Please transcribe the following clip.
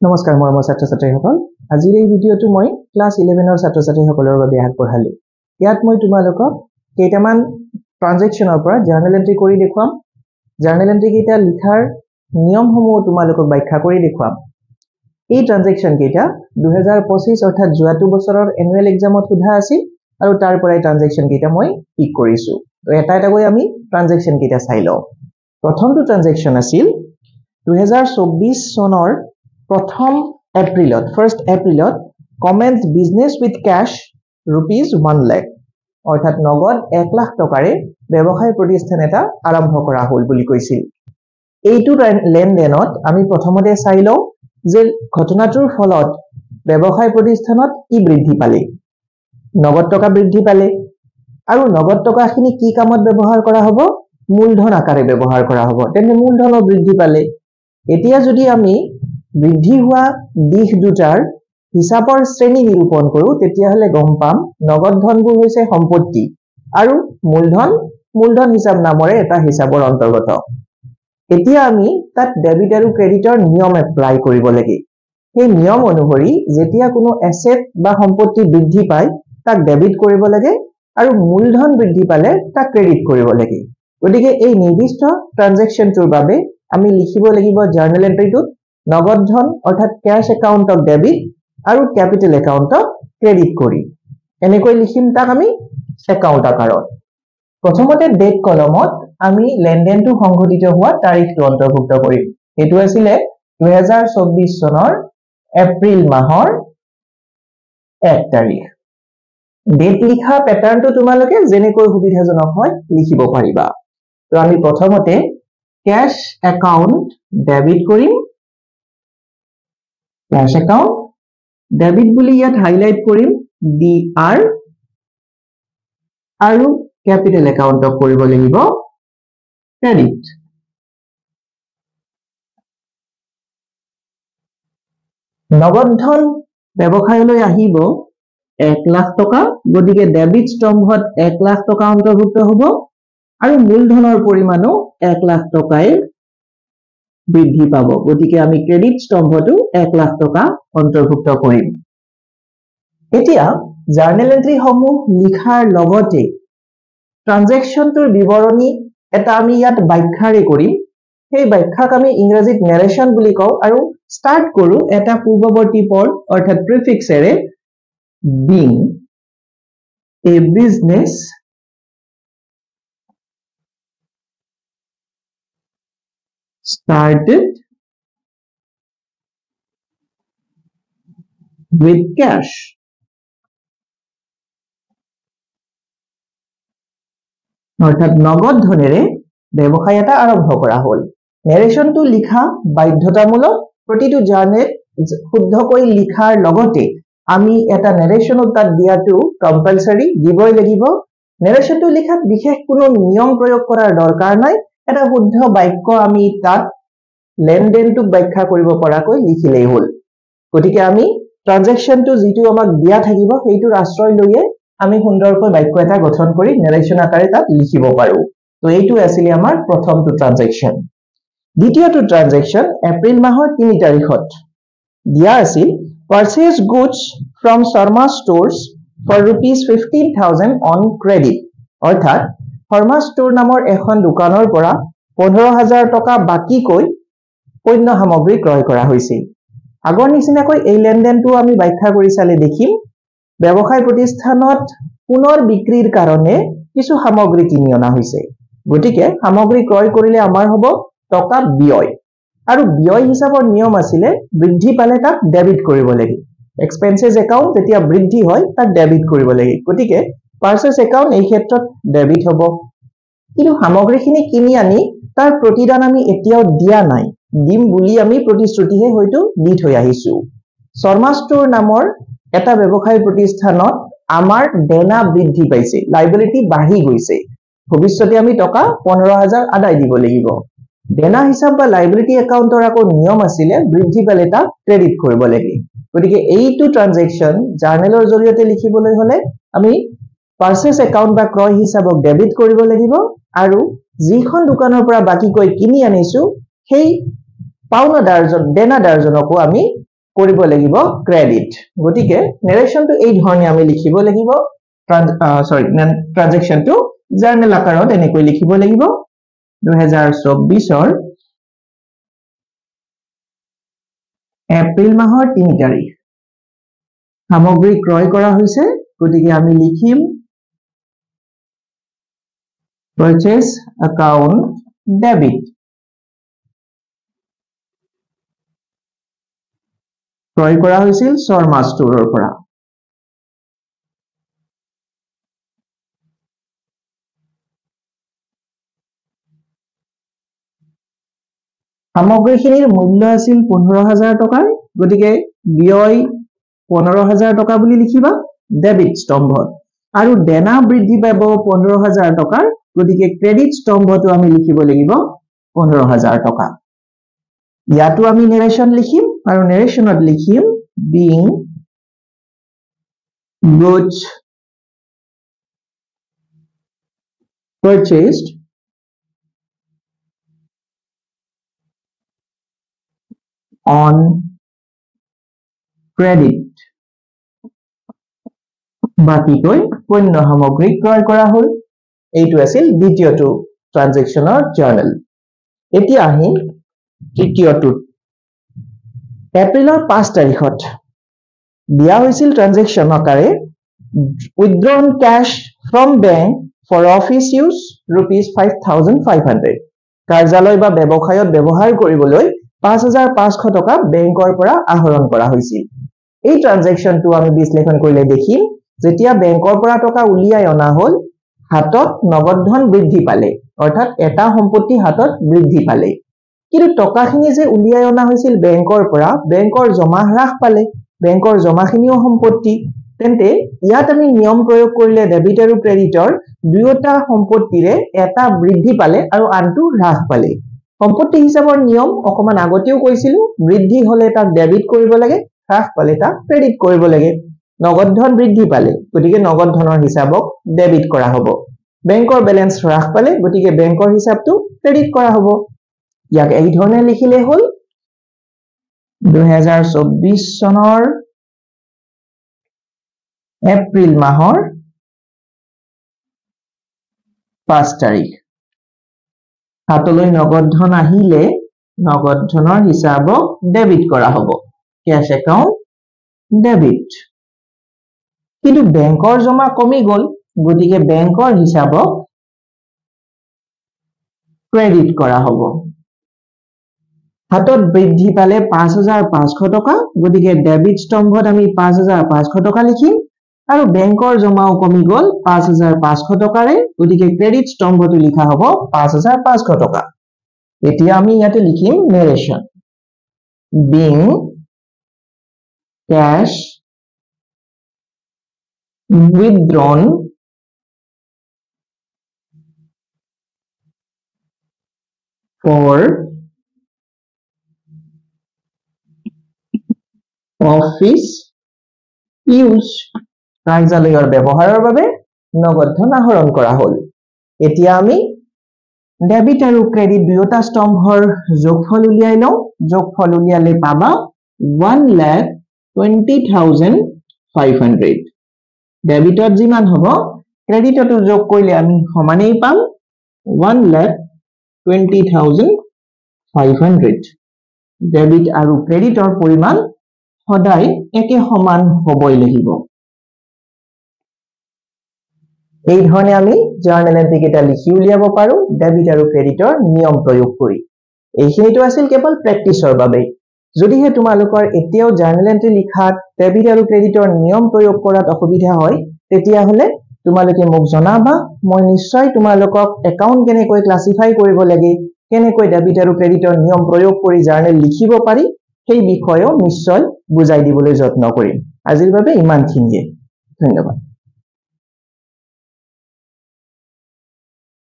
নমস্কাৰ মৰমৰ ছাত্ৰ ছাত্ৰীসকল, আজিৰ এই ভিডিঅ'টো মই ক্লাছ 11ৰ ছাত্ৰ ছাত্ৰীসকলৰ বাবে আগবঢ়ালোঁ। ইয়াত মই তোমালোকক কেইটামান ট্ৰানজেকশ্যনৰ পৰা জাৰ্নেল এণ্ট্ৰি কৰি দেখুৱাম। জাৰ্নেল এণ্ট্ৰি কেইটা লিখাৰ নিয়মসমূহ তোমালোকক ব্যাখ্যা কৰি দেখুৱাম। এই ট্ৰানজেকশ্যন কেইটা 2025 অৰ্থাৎ যোৱাটো বছৰৰ এনুৱেল এক্সামত সোধা আছিল আৰু তাৰ পৰাই ট্ৰানজেকশ্যন কেইটা মই পিক কৰিছোঁ। এটা এটাকৈ আমি ট্ৰানজেকশ্যন কেইটা চাই লওঁ। প্ৰথমটো ট্ৰানজেকশ্যন আছিল 2024 চনৰ প্ৰথম এপ্ৰিলত, ফাৰ্ষ্ট এপ্ৰিলত commence business with cash rupees 1 lakh, অৰ্থাৎ নগদ 1 লাখ টকাৰে ব্যৱসায় প্ৰতিষ্ঠান এটা আৰম্ভ কৰা হ'ল বুলি কৈছিল। এইটো লেনদেনত আমি প্ৰথমতে চাই লওঁ যে ঘটনাটোৰ ফলত ব্যৱসায় প্ৰতিষ্ঠানত কি বৃদ্ধি পালে। নগদ টকা বৃদ্ধি পালে আৰু নগদ টকাখিনি কি কামত ব্যৱহাৰ কৰা হ'ব? মূলধন আকাৰে ব্যৱহাৰ কৰা হ'ব। তেন্তে মূলধনো বৃদ্ধি পালে। এতিয়া যদি আমি বৃদ্ধি হোৱা দিশ দুটাৰ হিচাপৰ শ্ৰেণী নিৰূপণ কৰোঁ, তেতিয়াহ'লে গম পাম নগদ ধনবোৰ হৈছে সম্পত্তি আৰু মূলধন মূলধন হিচাপ নামৰে এটা হিচাপৰ অন্তৰ্গত। এতিয়া আমি তাত ডেবিট আৰু ক্ৰেডিটৰ নিয়ম এপ্লাই কৰিব লাগে। সেই নিয়ম অনুসৰি যেতিয়া কোনো এছেট বা সম্পত্তি বৃদ্ধি পায় তাক ডেবিট কৰিব লাগে আৰু মূলধন বৃদ্ধি পালে তাক ক্ৰেডিট কৰিব লাগে। গতিকে এই নিৰ্দিষ্ট ট্ৰানজেকশ্যনটোৰ বাবে আমি লিখিব লাগিব জাৰ্নেল এণ্ট্ৰিটোত নগদ ধন অৰ্থাৎ কেছ একাউণ্টক ডেবিট আৰু কেপিটেল একাউণ্টক ক্ৰেডিট কৰি এনেকৈ লিখিম তাক আমি একাউণ্ট আকাৰত। প্ৰথমতে ডেট কলমত আমি লেনদেনটো সংঘটিত হোৱা তাৰিখটো অন্তৰ্ভুক্ত কৰিম। সেইটো আছিলে 2024 চনৰ এপ্ৰিল মাহৰ 1 তাৰিখ। ডেট লিখা পেটাৰ্ণটো তোমালোকে যেনেকৈ সুবিধাজনক হয় লিখিব পাৰিবা। তো আমি প্ৰথমতে কেছ একাউণ্ট ডেবিট কৰিম। কেছ একাউণ্ট ডেবিট বুলি ইয়াত হাইলাইট কৰিম ডি আৰ আৰু কেপিটেল একাউণ্টক কৰিব লাগিব ক্ৰেডিট। নগদ ধন ব্যৱসায়লৈ আহিব 1 লাখ টকা, গতিকে ডেবিট স্তম্ভত 1 লাখ টকা অন্তৰ্ভুক্ত হ'ব আৰু মূলধনৰ পৰিমাণো 1 লাখ টকাই বৃদ্ধি পাব, গতিকে আমি ক্ৰেডিট স্তম্ভটো 1 লাখ টকা অন্তৰ্ভুক্ত কৰিম। এতিয়া জাৰ্নেল এণ্ট্ৰিসমূহ লিখাৰ লগতে ট্ৰানজেকশ্যনটোৰ বিৱৰণী এটা আমি ইয়াত ব্যাখ্যাৰে কৰিম। সেই ব্যাখ্যাক আমি ইংৰাজীত নেৰেশ্যন বুলি কওঁ আৰু ষ্টাৰ্ট কৰোঁ এটা পূৰ্বৱৰ্তী পদ অৰ্থাৎ প্ৰিফিক্সেৰে, being a business started with cash. অৰ্থাৎ নগদ ধনেৰে ব্যৱসায় এটা আৰম্ভ কৰা হ'ল। নেৰেশ্যনটো লিখা বাধ্যতামূলক। প্ৰতিটো জাৰ্নেল শুদ্ধকৈ লিখাৰ লগতে আমি এটা নেৰেশ্যনো তাত দিয়াটো কম্পালচাৰী, দিবই লাগিব। নেৰেশ্যনটো লিখাত বিশেষ কোনো নিয়ম প্ৰয়োগ কৰাৰ দৰকাৰ নাই। এটা শুদ্ধ বাক্য আমি তাত লেনদেনটোক ব্যাখ্যা কৰিব পৰাকৈ লিখিলেই হ'ল। গতিকে আমি ট্ৰানজেকশ্যনটো যিটো আমাক দিয়া থাকিব সেইটোৰ আশ্ৰয় লৈয়ে আমি সুন্দৰকৈ বাক্য এটা গঠন কৰি নেৰেশ্যন আকাৰে তাত লিখিব পাৰোঁ। তো এইটো আছিলে আমাৰ প্ৰথমটো ট্ৰানজেকশ্যন। দ্বিতীয়টো ট্ৰানজেকশ্যন এপ্ৰিল মাহৰ 3 তাৰিখত দিয়া আছিল purchase goods from Sharma stores for rupees 15,000 on credit। অৰ্থাৎ শৰ্মা ষ্ট'ৰ নামৰ এখন দোকানৰ পৰা 15,000 টকা বাকীকৈ পণ্য সামগ্ৰী ক্ৰয় কৰা হৈছিল। আগৰ নিচিনাকৈ এই লেনদেনটো আমি ব্যাখ্যা কৰি চালে দেখিম ব্যৱসায় প্ৰতিষ্ঠানত পুনৰ বিক্ৰীৰ কাৰণে কিছু সামগ্ৰী কিনি অনা হৈছে। গতিকে সামগ্ৰী ক্ৰয় কৰিলে আমাৰ হ'ব টকা ব্যয় আৰু ব্যয় হিচাপৰ নিয়ম আছিলে বৃদ্ধি পালে তাক ডেবিট কৰিব লাগে। এক্সপেন্সেছ একাউণ্ট যেতিয়া বৃদ্ধি হয় তাক ডেবিট কৰিব লাগে, গতিকে পাৰ্চেছ একাউণ্ট এই ক্ষেত্ৰত ডেবিট হ'ব। কিন্তু সামগ্ৰীখিনি কিনি আনি তাৰ প্ৰতিদান আমি এতিয়াও দিয়া নাই, দিম বুলি আমি প্ৰতিশ্ৰুতিহে হয়তো দি থৈ আহিছো। শৰ্মা ষ্ট'ৰ নামৰ এটা ব্যৱসায় প্ৰতিষ্ঠানত আমাৰ দেনা বৃদ্ধি পাইছে, লাইবিলিটি বাঢ়ি গৈছে। ভৱিষ্যতে আমি টকা 15,000 আদায় দিব লাগিব। দেনা হিচাপ বা লাইবিলিটি একাউণ্টৰ আকৌ নিয়ম আছিলে বৃদ্ধি পালে তাক ক্ৰেডিট কৰিব লাগে। গতিকে এইটো ট্ৰানজেকশ্যন জাৰ্নেলৰ জৰিয়তে লিখিবলৈ হ'লে আমি পাৰ্চেছ একাউণ্ট বা ক্ৰয় হিচাপক ডেবিট কৰিব লাগিব আৰু যিখন দোকানৰ পৰা বাকীকৈ কিনি আনিছো সেই পাওনাদাৰজন দেনাদাৰজনকো আমি কৰিব লাগিব ক্ৰেডিট। গতিকে নেৰেশ্যনটো এই ধৰণে আমি লিখিব লাগিব, ট্ৰানজেকশ্যনটো জাৰ্নেল আকাৰত এনেকৈ লিখিব লাগিব। 2024ৰ এপ্ৰিল মাহৰ 3 তাৰিখ সামগ্ৰী ক্ৰয় কৰা হৈছে, গতিকে আমি লিখিম purchase account debit। ক্ৰয় কৰা হৈছিল শৰ্মা ষ্টোৰৰ পৰা। সামগ্ৰীখিনিৰ মূল্য আছিল 15,000 টকাৰ, গতিকে ব্যয় 15,000 টকা বুলি লিখিবা ডেবিট স্তম্ভত, আৰু দেনা বৃদ্ধি পাব 15,000 টকাৰ, গতিকে ক্ৰেডিট স্তম্ভটো আমি লিখিব লাগিব 15,000 টকা। ইয়াতো আমি নেৰেশ্যন লিখিম আৰু নেৰেশ্যনত লিখিম being goods purchased on credit, বাকীকৈ পণ্য সামগ্ৰী ক্ৰয় কৰা হ'ল। এইটো আছিল দ্বিতীয়টো ট্ৰানজেকশ্যনৰ জাৰ্নেল। এতিয়া আহিম তৃতীয়টোত। এপ্ৰিলৰ 5 তাৰিখত দিয়া হৈছিল ট্ৰানজেকশ্যন আকাৰে withdrawn cash from bank for office use rupees 5,500। কাৰ্যালয় বা ব্যৱসায়ত ব্যৱহাৰ কৰিবলৈ 5,500 টকা বেংকৰ পৰা আহৰণ কৰা হৈছিল। এই ট্ৰানজেকশ্যনটো আমি বিশ্লেষণ কৰিলে দেখিম যেতিয়া বেংকৰ পৰা টকা উলিয়াই অনা হ'ল, হাতত নগদ ধন বৃদ্ধি পালে, অৰ্থাৎ এটা সম্পত্তি হাতত বৃদ্ধি পালে, কিন্তু টকাখিনি যে উলিয়াই অনা হৈছিল বেংকৰ পৰা, বেংকৰ জমা হ্ৰাস পালে, বেংকৰ জমাখিনিও সম্পত্তি। তেন্তে ইয়াত আমি নিয়ম প্ৰয়োগ কৰিলে ডেবিট আৰু ক্ৰেডিটৰ দুয়োটা সম্পত্তিৰে এটা বৃদ্ধি পালে আৰু আনটো হ্ৰাস পালে। সম্পত্তি হিচাপৰ নিয়ম অকমান আগতেও কৈছিলো, বৃদ্ধি হলে তাক ডেবিট কৰিব লাগে, হ্ৰাস পালে তাক ক্ৰেডিট কৰিব লাগে। নগদ ধন বৃদ্ধি পালে, গতিকে নগদ ধনৰ হিচাপক ডেবিট কৰা হ'ব। বেংকৰ বেলেঞ্চ হ্ৰাস পালে, গতিকে বেংকৰ হিচাপটো ক্ৰেডিট কৰা হ'ব। ইয়াক এই ধৰণে লিখিলে হ'ল 2024 চনৰ এপ্ৰিল মাহৰ 5 তাৰিখ হাতলৈ নগদ ধন আহিলে নগদ ধনৰ হিচাপক ডেবিট কৰা হ'ব, কেছ একাউণ্ট ডেবিট। কিন্তু বেংকৰ জমা কমি গ'ল, গতিকে বেংকৰ হিচাপক ক্ৰেডিট কৰা হ'ব। হাতত বৃদ্ধি পালে 5,500 টকা, গতিকে ডেবিট স্তম্ভত আমি 5,500 টকা লিখিম, আৰু বেংকৰ জমাও কমি গ'ল 5,500 টকাৰে, গতিকে ক্ৰেডিট স্তম্ভটো লিখা হ'ব 5,500 টকা। এতিয়া আমি ইয়াতে লিখিম narration being cash withdrawn for office use, কাৰ্যালয়ৰ ব্যৱহাৰৰ বাবে নগদ ধন আহৰণ কৰা হ'ল। এতিয়া আমি ডেবিট আৰু ক্ৰেডিট দুয়োটা স্তম্ভৰ যোগফল উলিয়াই লওঁ। যোগফল উলিয়ালে পাবা 1,20,500। ডেবিটত যিমান হ'ব ক্ৰেডিটতো যোগ কৰিলে আমি সমানেই পাম 1,20,500। ডেবিট আৰু ক্ৰেডিটৰ পৰিমাণ সদায় একে সমান হ'বই লাগিব। এই ধৰণে আমি জাৰ্নেল এণ্ট্ৰি কেইটা লিখি উলিয়াব পাৰো ডেবিট আৰু ক্ৰেডিটৰ নিয়ম প্ৰয়োগ কৰি। এইখিনিতো আছিল কেৱল প্ৰেক্টিচৰ বাবে। যদিহে তোমালোকৰ এতিয়াও জাৰ্নেল এণ্ট্ৰি লিখাত ডেবিট আৰু ক্ৰেডিটৰ নিয়ম প্ৰয়োগ কৰাত অসুবিধা হয়, তেতিয়াহ'লে তোমালোকে মোক জনাবা। মই নিশ্চয় তোমালোকক একাউণ্ট কেনেকৈ ক্লাছিফাই কৰিব লাগে, কেনেকৈ ডেবিট আৰু ক্ৰেডিটৰ নিয়ম প্ৰয়োগ কৰি জাৰ্নেল লিখিব পাৰি, সেই বিষয়েও নিশ্চয় বুজাই দিবলৈ যত্ন কৰিম। আজিৰ বাবে ইমানখিনিয়ে, ধন্যবাদ।